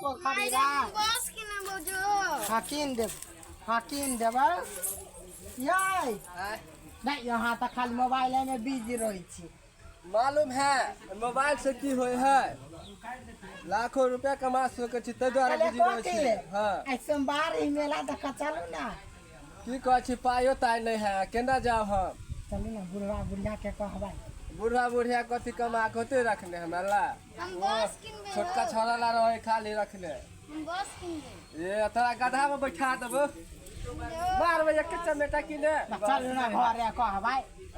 एको घड़ी रात। बस किनबो जो। हाँ कीन देब, हाँ कीन देबै। यै नहीं, यहाँ तऽ खाली मोबाइल में बिजी रहै छी। मालूम है मोबाइल से की होय है? लाखों रुपया कमा सकै छी, ताहि दुआरे कहले बिजी रहै कथी? छी। हाँ। आइ सोमवार ई मेला देखऽ चलू ने। की कहै छी, पाइयो ताइ नहि है, केना जाउ हम? चलू ने, बुढ़वा बुढ़िया के कहबै। बुढ़वा बुढ़िया कथी कमा के होते रखने हमरा ला? हम बस किनबे। छोटका छौड़ा ला रहे खाली रखने। हम बस किनबे। ए तोरा गधा में बैठा देबो, मारबै एक चमेटा की ने। चलू ने घरे कहबै।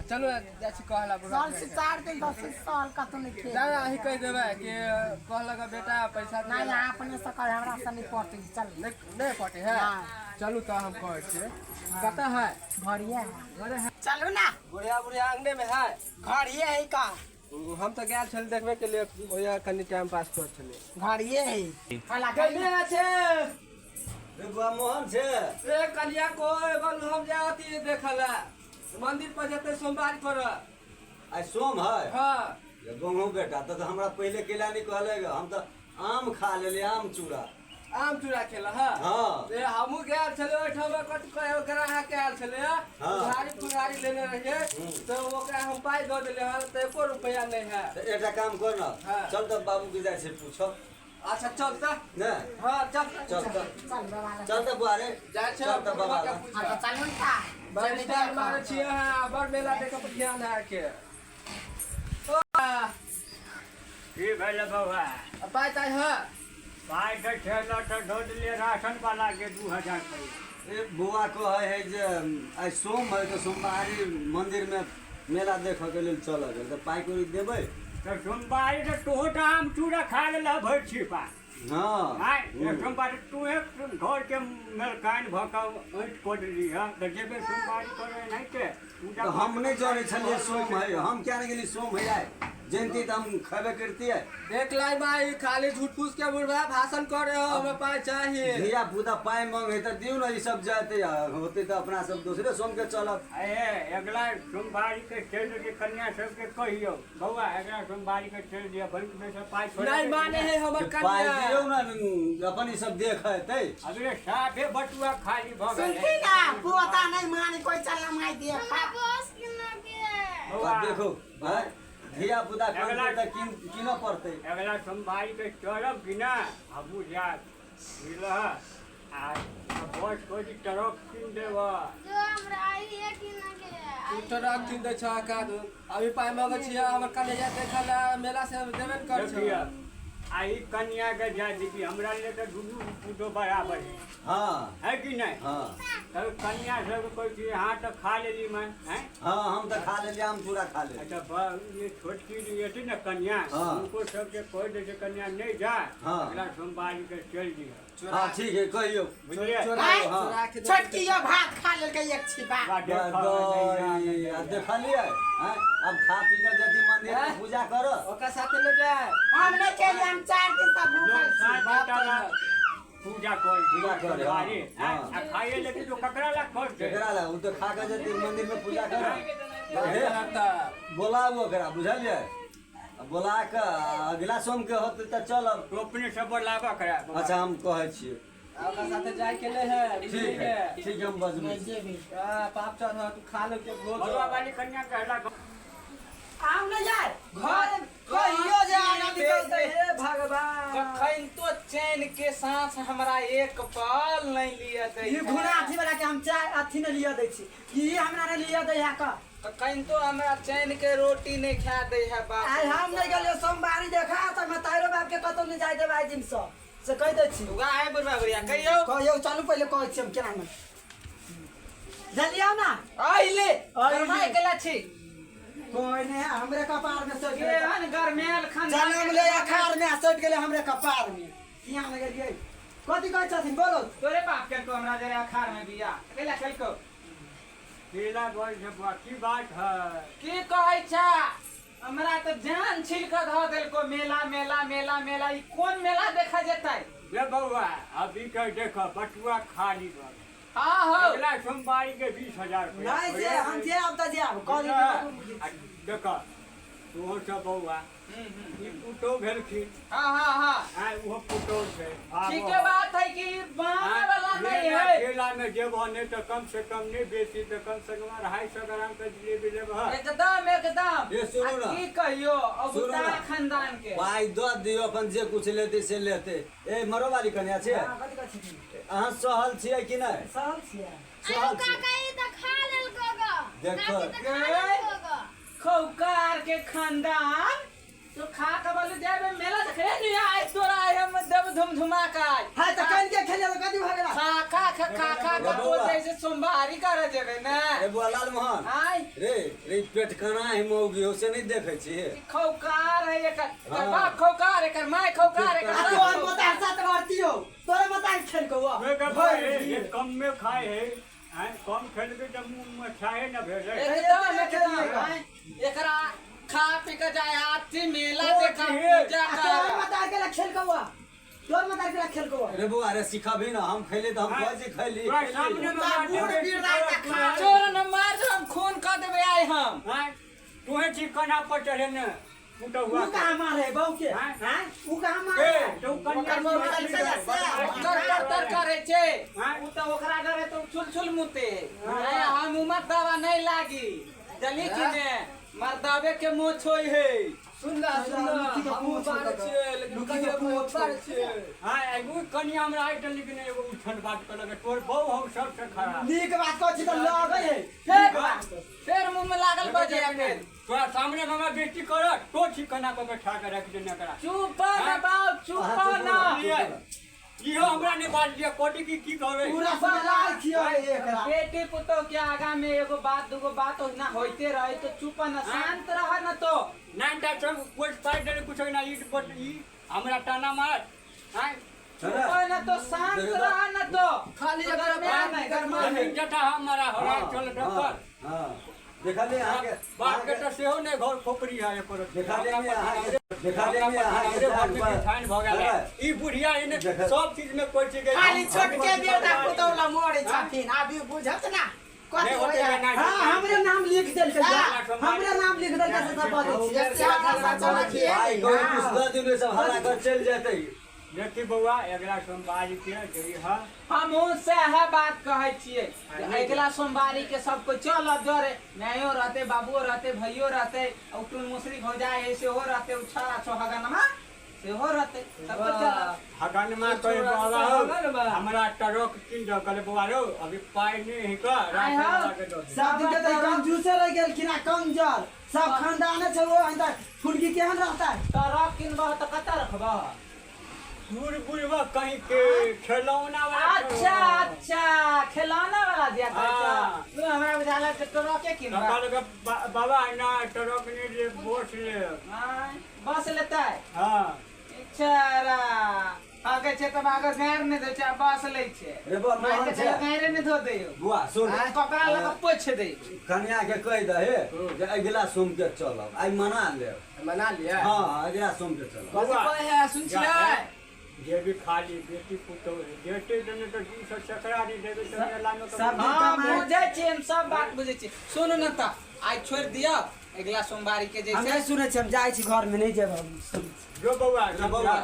चलू जाइ छी कहला बुढ़वा। साल से 4 दिन 10 साल कतौ नहि खेल। जा, अहीं कहि देबै कि कहलक बेटा पैसा नहीं, दिअ। यहाँ अपने से कह, हमरा से नहीं पटै, चल। नहि नहि पटे है। हाँ। चलू तऽ हम कहै छियै। कतऽ है? घरिए है। घरे है। चलू ना। बुढ़िया बुढ़िया अंगने में है। घरिए है का। हम तऽ गेल छली देखबे के लिए, ओया कनि टाइम पास कर छली। घरिए है खाला। कन्या छै। रे बुआ, मोहन छै। ए कन्या को एगो हम जाय अथी देखल मंदिर पर जेतै सोमवार कर। आइ सोम है? हाँ। ये गहूँ बेटा, तऽ हमरा पहिले केला नहीं कहले, हम तऽ आम खा लेली, आम चूड़ा। आम चूड़ा खेला? हाँ। हाँ। ए हमहूँ गेल छलै ओहिठाम, कथी कहे ग्राहक आयल छलै। हाँ। उधारी फुधारी लेने रहियै तऽ ओकरा हम पाइ दऽ देलियै हन, तऽ एको रुपैआ नहि है। तऽ एकटा काम कर न। हाँ। चल तऽ बाबू के जाइ छै पूछब। अच्छा चल तऽ। ने। हाँ चल। चल तऽ। चल बाबा लग। चल तऽ बुआ रे। जाइ छै। चल तऽ बाबा लग। हाँ तऽ चलू ने ता। बड़ स्टाइल मारै छियै अहाँ, बड़ मेला देखऽ पर ध्यान है के। ओ, की भेलै बौआ? पाइ ताइ है? पाइ तऽ छल तऽ दऽ देलियै राशन वाला के 2000 रुपैआ। ए बौआ, कहै है जे आइ सोम है, तऽ सोमवारी मंदिर में मेला देखऽ के लेल चलऽ गेल, तऽ पाइ कौड़ी देबै? तऽ सोमवारी तऽ तोहू तऽ आम चूड़ा खा लेलह भरि छिपा। हाँ। आँय, सोमवारी तूहे घरके मेलकाइन भऽ कऽ ऐंठ कऽ देली हँ, तऽ जेबै सोमवारी करे नहि के पूजा। तऽ हम नहि जनै छलियै सोम है, हम किया नहि गेली? सोम है आइ, जनिती तऽ हम खयबे करतियै। देख लाई माई, खाली झूठ फूस के बुढ़वा भाषण कर रहे हो, हमें पाइ चाहिए। धिया पुता पाइ मांगे तऽ दियौ ने। ई सब जेतै आ होतै तऽ अपना सब दोसरे सोम के चलब। ए अगला सोमवारी के चलि के कन्या सबके कहियौ बौआ, अगला सोमवारी के चलि दिअ, बैंक में से पाइ छोड़ा। नहीं माने है हमर पाइ कन्या। दियौ ने, अपन ई सब देख हेतै। अभी साफे बटुआ खाली भऽ गेलै। सुनती ना, पोता नहीं मानी कोई, चल ना माई हमरा देखा। बस किनबे। बौआ, आब देखो भाइ, धिया पुता करतै तऽ कीनऽ पड़तै। अगला सोमवारी के चलब कि ना? हमहूँ जायब, बुझलह? आ बस कोइ ट्रक कीन देब। जो हमरा आइए किनके। तू ट्रक कीन दै छह का दू? अभी पाइ मांगे छियै हमर कन्या देखल मेला से, देबे ने कर देखिए, छौ। आ ई कन्या के जाय दीदी, हमरा लिए तऽ दुनू पुतो बराबर है। हाँ। है कि नहीं? हाँ। तब कन्या सब कहै छी, हाँ तऽ खा लेली मैं हैं। हाँ, हम तऽ खा लेलियै, आम चूड़ा खा लेलियै। अच्छा, ये छोटकी जे हेतै ने कन्या, हाँ। हुनको सबके कहि दै छै, कन्या नहि जा, हाँ। अगला सोमवारी के चलि दिह। हाँ ठीक है, कहियौ। बुझलियै? चोरा आँय? हाँ। चोरा के दे। छोटकी यो भात खा लेलकै एक छिपा। बा देखऽ, दही, आ देखलियै आँय? अब खा पी कऽ जदि मंदिर में पूजा कर। ओकरा साथे ले जाए। हम नहीं खेलियै, हम 4 दिन से भूखल छी। साँझ बाप ताला रे। पूजा कर। पूजा करे, हाँ। सोमवारी, हाँ। आँय? आ खाइए लेती तो ककरा ला खर्च? केकरा ला? ओ तऽ खा कऽ जदि मंदिर में पूजा कर। हे, तऽ बोलाबू ओकरा, बुझलियै? आ बोला कऽ अगिला सोम के होतै तऽ चलब। तो अपने सब बोलाबऽ करा। अच्छा, हम कहै छियै। ओकरा साथे जाए के नहीं है। ठीक है, ठीक है, हम बजबै नहीं छी। जेबै। हाँ, पाप चढ़, तू खा ले के भोज। बरुआ वाली कन्या कहला। हम नहीं जाए घर कहियो जे आगाँ निकलतै। हे भगवान। कखन तो चैन के सांस हमरा एक पल नहीं लिअ दै। ई घुना अथी वाला के हम चाय अथी नहीं लिअ दै छी, ई हमरा नहीं लिअ दै है का। कखन तो हमरा चैन के रोटी नहीं खा दै है बाप। आइ हम नहीं गेलियो सोमवारी देखा, तऽ मतारो बाप के कतौ नहीं जाय देबै आइ दिन से से कहि दै छी। उगा है बुढ़वा बुढ़िया, कहियो। कहियौ, चलू, पहिले कहै छी हम केना नहि जल्दी आउ ना। आइले। आइले। गरमाय गेला छी। कोई नहीं, हमरे कपार में सटि गेलै। केहन गरमेल खानदान। जनम ले अखाड़ में आ सटि गेलै हमरे कपार में। किया नहि गेलियै? कथी कहै छथिन, बोलो। तोरे बाप केलको हमरा जरे अखाड़ में बियाह, कैला केलको? केला बोल छै बुआ, की बात है? की कहै छा, हमरा तऽ जान छिल कऽ धऽ देलको, मेला मेला मेला मेला, ई कोन मेला देखा जेतै? ये बौआ, अभी के देख, बटुआ खाली भऽ गेल। हाँ हौ। अगला सोमवारी के 20,000 रुपया। नहीं जे हम जायब तऽ जायब, कहली। देख, तोहर सब बौआ ई पुतोह भेलखिन। हाँ हाँ हाँ। आँय ओहो पुतोह छै। ठीके बात है कि माने वाला नहीं है। ठेला में जेबह नहीं तो कम से कम नहीं बेसी तो कम से कम 250 ग्राम के जिलेबी लेबह। एकदम एकदम। ये सुनू ना। की कहियो अब सुनू ना। खानदान के पाइ दऽ दियौ, अपन जे कुछ लेतै से लेतै। ए मरो वाली कन्या छियै, अहाँ सहल छियै कि नहि? सहल छियै। सहल छियै। काका ई तऽ खा लेलको ग। देखो। काकी तऽ खा लेलको ग। खौकार के खानदान तो खा के बोले जाबे मेला देखे नहीं आए तोरा आए हम देव धुम धुमा का आए। हां त कन के खेले कदी भऽ गेला। खा खा खा खा खा के बौआ। तो जैसे सोमवारी करे जेबे ना। ए बुआ लाल मोहन आय रे रे पेट कना है मौगी हो से नहीं देखे छियै। खौकार है एकर, एकर हाँ। बाप खौकार, एकर my खौकार, एकर आ सब तोहर मोता सात मारती हो, तोरे मोता खेल को वो। मैं कहबै, ये कम में खाए है, आँय कम खेलबै तऽ मुँह में छाहे न भेलै। एकदम एकदम। आय, एकरा खा पी के जाए हाथी मेला ओ देखा जी। पूजा आ तोहर कर। मोता के खेल को वो, तोहर मोता के खेल को वो। रे बौआ रे सिखबही ना, हम खैली तऽ हम कहै खैली। तोरा सामने में मारते बूढ़ बेटी बिरदा तोरा तऽ खा। चोर न मार दे, हम खून कर देबे आय हम। आँय तोहे छी कना पर चढ़े ने पुतहुआ उ कहाँ मारे बहू के? आँय? हां उ कहाँ मारे? ए तो कन्या ओकर मौका छी, चल बदमाश। तर तर तर करे छे। आँय? उ त ओकरा डरे तो छुल छुल मुते। आय हम उमर दवा नहीं लागी जली कि ने मर्दावे के मुंह छोई है। सुन ना सुन ना, हमहूँ बारे छियै लेकिन कहियो बारे छियै। हाँ एगो कन्या हमरा आइ तक लेकिन एगो उठन बात करलक तोर बहू हम सबसे खराब। नीक बात कहै छी तऽ लगै है। फेर फेर मुंह में लागल बजे फेर। तोरा सामने में हमरा बेइज्जती करत तो ठीक कना पर बैठा के रख देने करा। चुप ना बाप, चुप ना। इहो हमरा नहीं बात दिया कोटी की की कहबै। पूरा सुनाल छियै एकरा। बेटी पुतोह के आगा में एगो बात दूगो बात ओहिना होइते रहे तो चुप न, शांत रह न तो। नाइन टा सब कुछ पाइ देले कुछ ना ई बट ई हमरा ताना मार। हां चुप न तो, शांत रह न तो। खाली तो एकरा गरमा बाप नहीं, गरमा नहीं। जमीन जटा हमारा होला चल डकर। हां देखलियै अहाँके बाप के तऽ सेहो नहि घर खोपड़ी है एको रत्ती। देखलियै अहाँके देखलियै अहाँके हमरे घर में ठान भऽ गेल है। ई बुढ़िया एने सब चीज में कोइ चीज खाली छोटके बेटा पुतौह ला मोड़ै छथिन, अभी बुझत ना कथी होते होइए। ना। हां हमरे नाम लिख देलकै, हमरे नाम लिख देलकै से सब बजै छियै। भाई कोइ कुछ दऽ दियौ सब हल्ला कर चलि जेतै। देखी बौआ अगिला सोमवारी के जइह। हमहूँ सएह बात कहै छियै अगिला सोमवारी के सब कोइ चलब जरे, मायो रहतै बाबुओ रहतै भैयो रहतै आ टुन मुसरी भौजाइ है सेहो रहतै, उ छड़ा छौ हगनमा सेहो रहतै, सब कोइ चलब। हगनमा कहि बाबा हौ हमरा ट्रक कीन दऽ। कहले बौआ रौ अभी पाइ नहि है कऽ राशन वाला के दऽ दे। सब दिन के तऽ कंजूसे रहि गेलखिन आ कंजर सब खानदाने छै ओ अंदर फुनगी केहन रहतै। ट्रक किनबह तऽ कतऽ रखबह? बुढ़ बुढ़वा कहीं के खेलौना वाला। अच्छा अच्छा खेलौना वाला दिया कहै छौ। तू हमरा बुझायल जे ट्रके किनबह। कहलक बाबा ना ट्रक नहि लेब बस लेब। बस लेतै? हाँ। अच्छा आगे छै तब आगे गारि नहि दै छै आ बस लै छै। रे बौआ मोहन छै। गारि नहि धो दैयौ। बुआ सुन, कपड़ा लऽ कऽ पोछि दैयौ। कन्या के कहि दहे जे अगिला सोम के चलब, आइ मना लेब। मना लिअ? हाँ अगिला सोम के चलब। कथी कहै है सुन छियै? जे भी खाली बेटी पुतोह जेते देने तऽ 200 सकरा नहि देबै तऽ मेला में सब हाँ बुझै छियै हम, सब बात बुझै छियै। सुनू ने तऽ आइ छोड़ि दियौ अगिला सोमवारी के हम जैसे। नहि सुनै छियै, हम जाइ छी घर में नहीं जेब हम। जो बौआ रे बौआ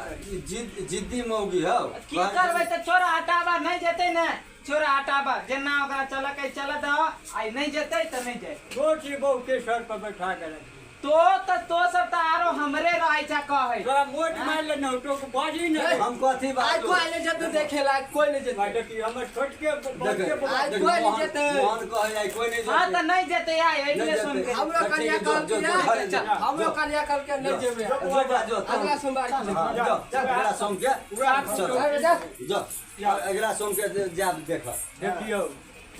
जिद्दी मौगी हौ। की करबै तऽ छोड़ा हटाबा नहीं जेतै ने, छोड़ा हटाबा जेना ओकरा चलकै चल दह, आइ नहीं जेतै तऽ नहीं जेतै। तो छी बहू के सर पर बैठा के रख। तो तऽ तो सब तऽ आरो हमरे रहै छै कहै। तोरा मोट मारि लेने हौ तो बाजी नहि। हम कथी आइ बाजू? कोइ नहि जेतै देखे ला, कोइ नहि जेतै। देखी हमर छोटके देख आइ कोइ नहि जेतै। मोहन कहै आइ कोइ नहि हाँ जेतै। तऽ नहीं जेतै आइ अगिले सोम के। हमरो कन्या कहलकै, हमरो कन्या कहलकै नहि जेबै अगिला सोमवारी के। जो अगिला सोम के चल जो अगिला सोम के जाब देख। देखियौ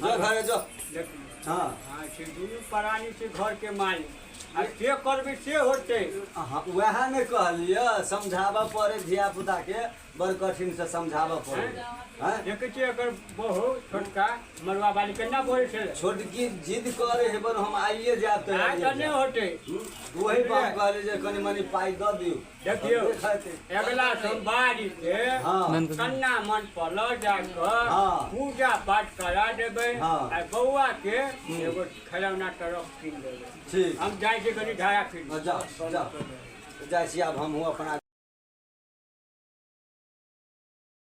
जो घरे जो। देखियौ। हाँ हाँ से दुनू प्राणी छै घर के मालिक आ से करबै से होतै। हाँ वएह ने कहलियै समझाबऽ पड़े धिया पुता के बड़ कठिन से समझाबऽ पड़ै हैं। देखै छियै एकर बहु छोटका मरुआ बाली केना बोलै छलै। छोटकी जिद करे हे पर हम आइए जायब तऽ आइ तऽ नहि होतै। वही पर हम कहली जे कनि मनि पाइ दऽ दियौ। देखियौ देखते। अगिला सोमवारी के हाँ। कन्ना मन पर लऽ जाकऽ हाँ। पूजा पाठ करा देबै हाँ। आ बौआ के एगो खेलौना ट्रक कीन देबै। ठीक। हम जाइ छी कनि ढाया फिर। जाओ जाओ, जाइ छी आब हमहूँ अपना।